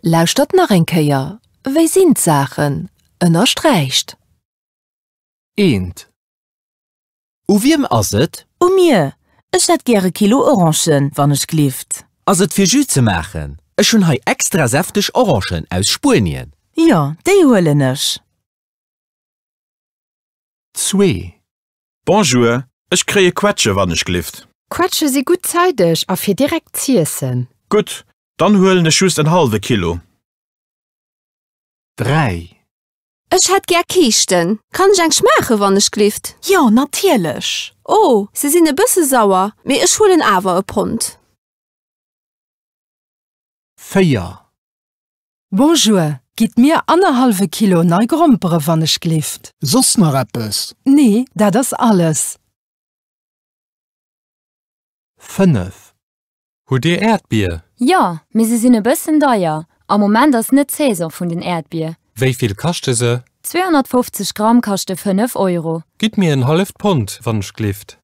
Lauschtert nach eng Kéier, Wéi sinn d'Saachen? Ënnersträicht. Eent. U wiem ass et? U mir. Ech hätt gär e Kilo Orangen, wann ech glift. Ass et fir Jus ze maachen? Ech hunn hei extra säfteg Orangen aus Spuenien. Jo, déi huelen ech. Zwee. Bonjour, ech kréie Quetsche wann ech glift. Quetsche si gutt zeideg a fir direkt z'iessen. Gutt, dann huelen ech just en hallwe Kilo. 3. Ech hätt gär Kiischten. Kann ech eng schmaache wann ech glift? Jo, natierlech. Oh, se sinn e bësse sauer, mee ech huelen awer e Pond. 4. Bonjour, gitt mir annerhallwe Kilo nei Grompere wann ech glift. Soss nach eppes? Nee, dat ass alles. 5. Hutt Dir Äerdbier? Jo, mee se sinn e bëssen deier. Am Moment ass net d'Saison vun den Äerdbier. Wéi vill kaschte se? 250 Gramm kaschte 5 Euro. Gitt mir en halleft Pond, wann ech glift.